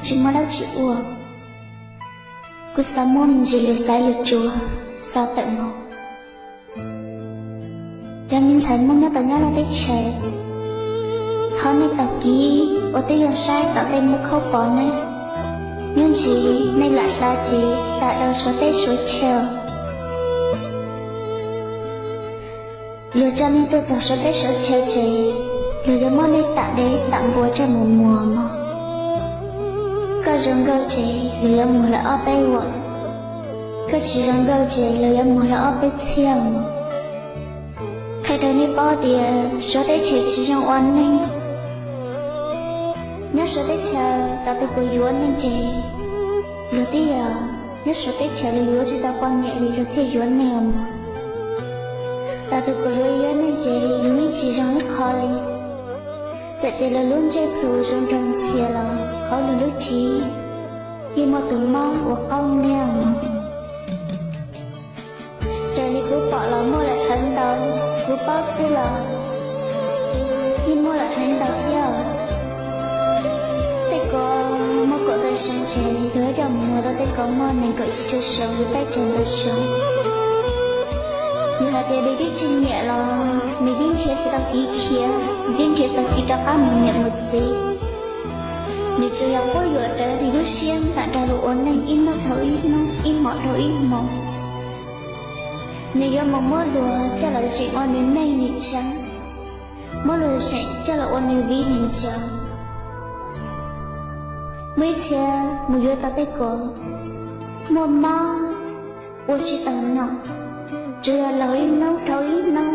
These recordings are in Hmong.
tsis muaj dab tsi ua. Kuv xav muab me ntsis lus xaiv lus tsuas xa tawm mus. Cov me ntxhais Hmoob nyob tom Nyab Laj teb chaws, thov nej tau kev ua tib zoo saib tom ntej muaj khaub pov ne. Nyob ntsis nej lam hla ces lam rau suav teb suav chaw. Luag coj nej tuaj txog suav teb suav chaw ces luag yuav muab nej tam dev tam npua coj mus muag mog. Koj zoo nkauj ces luag yuav muag lawm ob peb vuam, koj tsis zoo nkauj ces luag yuav muag lawm ob peb txhiab mog. Qhia rau nej paub tias suav teb chaws tsis zoo ua neeg. Nyob suav teb chaws tas tus kuv yuav neeg ces luag twb yog nyob suav teb chaws luag yuav tsis tau poj niam li luag thiaj yuav neeg mog. Tas tus kuv luag yuav neeg ces luag yeej tsis zoo ib qho li. Txawm tias luag lub ntsej plhu zoo nraug ntxhias los hauv luag lub cev yeej muaj tus mob ua qaub niag mog. Raws li kuv pom los muaj lawm heev ntau, kuv paub xwb los yeej muaj lawm heev ntau thiab. Tej ko muaj kaum tawm xyoo ces luag coj mus muag rau tej ko muaj nees nkaum tsib caug xyoo li peb caug ntau xyoo. Yog hais tias nws twb tsis nyiam los nws yeej nrhiav tsis tau kev khiav, yeej nrhiav tsis tau kev rov qab mus niam mus txiv. Nws tsuas yog quab yuam rawv nws lub siab nram nrog luag ua neeg ib hnub dhau ib hnub, ib hmos dhau ib hmos. Nws yuav mus muab luag coj los zeem ua nws neej nws tsav, muab luag zeem coj los ua nws viv nws ncaus. Muaj ib txhia mus yuav tau tej ko muaj mob ua tsis tau nom, tsuas yog laug ib hnub dhau ib hnub.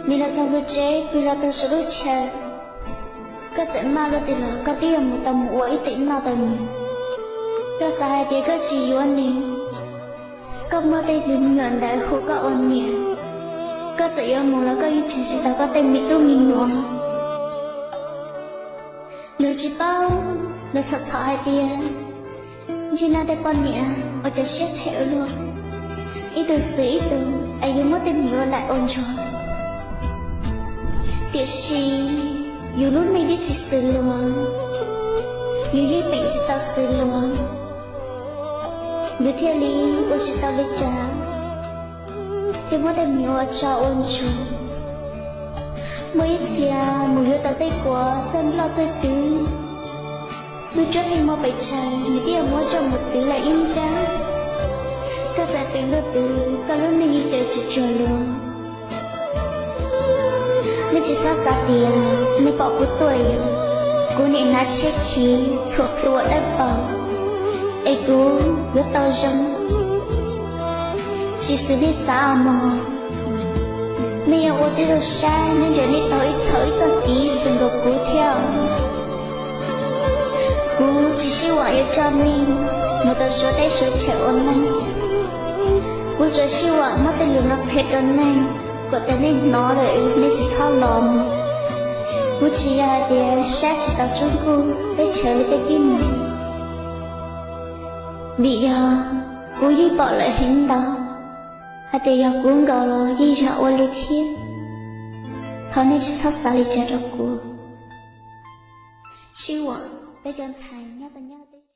Nws los txog tus tsev, pw los txog saum lub chaw, koj txawm maj luaj twg los koj twb yuav mus tau mus ua ib tes noj rau nws. Koj xav hais tias koj tsis yuav nws, koj muaj tej tus me nyuam ntawd hu koj ua niam, koj txawm yuav mus los koj yeej tseg tsis tau koj tej me tub me nyuam. Luag tsis paub, luag txhom txhom hais tias ntsej nab tej poj niam ua cov siab phem ua luaj, ib tug xwm ib tug es yuav muab tej me nyuam ua laim ua ntsuag. Tiam sis yus lub neej twb tsis xws luag, yus yeej peem tsis tau xws luag, yus thiaj li ua tsis tau li cas, thiaj muab tej me nyuam ua tsov ua ntsuag. Muaj ib txhia mus yuav tau tej kua txawj nploj txawj twv, lub cuab yeej muaj pes tsawg nws twb yuav muab coj mus twv lawm ib nrab. Koj txawm twv luaj twv koj lub neej yeej caw tsis cuag luag. Nej tsis txhob xav tias nej pom kuv tuaj yog kuv niam hnav tshiab khiv txhuam plhu ua dawb paug es kuv yuav tau zoo. Tsis xws nej xav os mog. Nej yuav ua tib zoo saib nyob ntawm nej tau ib txhau ib txoj kev xws nkaus kuv thiab. Kuv tsis sib vam yuav coj nej mus rau suav teb suav chaw ua neej. Kuv tsuas sib vam muab tej lus no qhia rau nej kom tias nej hnov lawm nej tsis txhob los mus. Kuv tsis yog hais tias saib tsis taus tsob nkuj teb chaws li peb tib neeg, vim yog kuv yeej pom lawm heev ntau hais tias yog kuv nkaus los yeej yog ua li thiab. Thov nej tsis txhob xav li cas rau kuv. Sib vam peb cov ntxhais nyob tau nyob